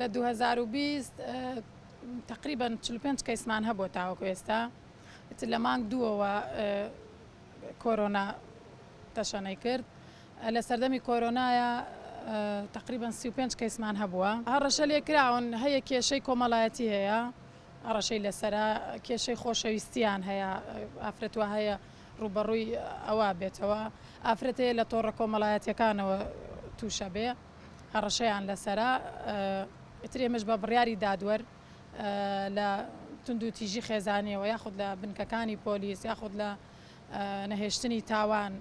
لە 2020 تقریبا 45 کەیسمان هەبووە تاوەکو ئێستا ئیتر لە مانگ دووەوە کۆرۆنا تەشەنەی کرد لە سەردەمی کۆرۆنایە تقریبا 35 کەیسمان هەبووە هەڕەشە لێکراون هەیە کێشەی کۆمەڵایەتی هەیە هەڕەشەی لەسەرە کێشەی خۆشەویستیان هەیە ئافرەت وا هەیە ڕووبەڕووی ئەوە بێتەوە ئافرەت هەیە لە تۆڕە کۆمەڵایەتیەکانەوە تووشە بێ هەڕەشەیان لەسەرە ئیتر ئێمەش بە بڕیاری دادوەر لە توندوتیژی خێزانیەوە یاخود لە بنکەکانی پۆلیس یاخود لە نەهێشتنی تاوان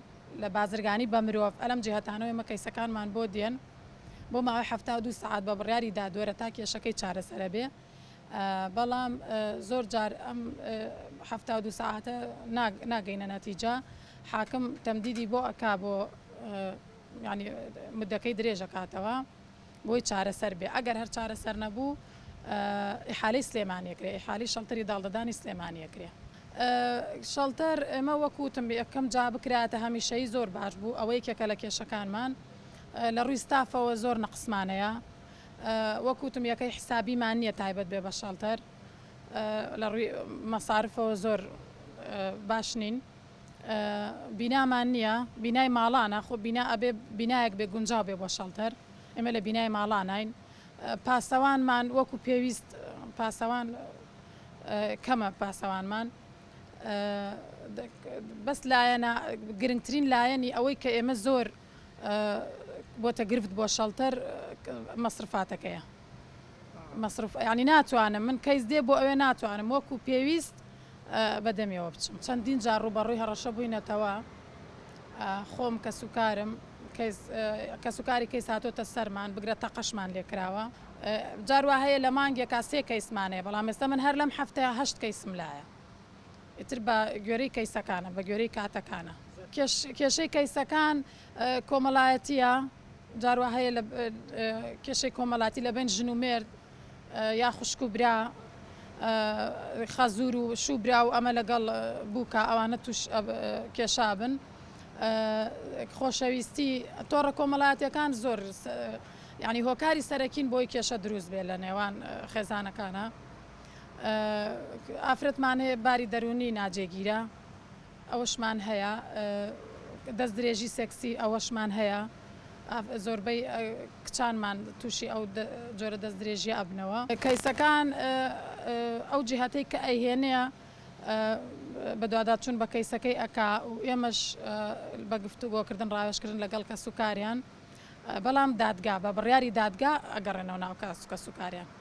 لە بازرگانی بە مرۆڤ ئەلەم جیهەتانەوە ئێمە کەیسەکانمان بۆ دێن بۆ ماوەی 72 سەعات بە بڕیاری دادوەرە تا کێشەکەی چارەسەرە بێ بەڵام زۆر جار ئەم 72 سەعاتە ناگەینە نەتیجە حاکم تەمدیدی بۆ ئەکا بۆ یانی مدەکەی درێژ ئەکاتەوە بۆی چارەسەر بێ ئەگەر هەر چارەسەر نەبوو ئیحالەی سلێمانی ئەکرێ ئیحالی شەڵتەری داڵدەدانی سلێمانی ئەکرێ. شەڵتەر ئێمە وەک وتم یەکەم جا بکرایەتە هەمیشەیی زۆر باش بوو ئەوە یەکێکە لە کێشەکانمان لە ڕووی ستافەوە زۆر نەقسمان هەیە وەک وتم یەکەی حسابیمان نییە تایبەت بێ بە شەڵتەر لە ڕووی مەسارفەوە زۆر باش نین. بینامان نییە، بینای ماڵانە، خۆ بینا ئەبێ بینایەک بێ گونجاو بێ بۆ شەڵتەر، ئێمە لە بینای ماڵاناین، پاسەوانمان وەکو پێویست پاسەوان کەمە پاسەوانمان، بەس لایەنە گرنگترین لایەنی ئەوەی کە ئێمە زۆر بۆتە گرفت بۆ شەڵتەر مەسرفاتەکەیە. مەسرف یانی ناتوانم من کەیس دێ بۆ ئەوێ ناتوانم وەکو پێویست بە دەمیەوە بچم چەندین جار ڕووبەڕووی هەڕەشە بووینەتەوە خۆم کەسوکارم کەیس کەسوکاری کەیس هاتۆتە سەرمان بگرە تەقەشمان لێکراوە جار وا هەیە لە مانگێکا سێ کەیسمان هەیە بەڵام ئێستا من هەر لەم هەفتەیە هەشت کەیسم لایە ئیتر بە گوێرەی کەیسەکانە بە گوێرەی کاتەکانە کێشەی کەیسەکان کۆمەڵایەتیە جار وا هەیە لە کێشەی کۆمەڵاتی لە بین ژن و مێرد یا خوشک و برا خەزور و شوو برا و ئەمە لەگەڵ بووکە ئەوانە توش کێشابن خۆشەویستی تۆڕە کۆمەڵایەتیەکان زۆر یعنی هۆکاری سەرەکین بۆی کێشە دروست بێ لە نێوان خێزانەکانە ئافرەتمان هەیە باری دەروونی ناجێگیرە ئەوەشمان هەیە دەست درێژی سێکسی ئەوەشمان هەیە زۆربەی کچانمان تووشی ئەو جۆرە دەست درێژیە ئەبنەوە. کەیسەکان ئەو جیهەتەی کە ئەیهێنێ بەدواداچوون بە کەیسەکەی ئەکا و ئێمەش بە گفتوگۆکردن ڕاوێژکردن لەگەڵ کەسوکاریان بەڵام دادگا بە بڕیاری دادگا ئەگەڕێنەوە ناو کەسوکاریان.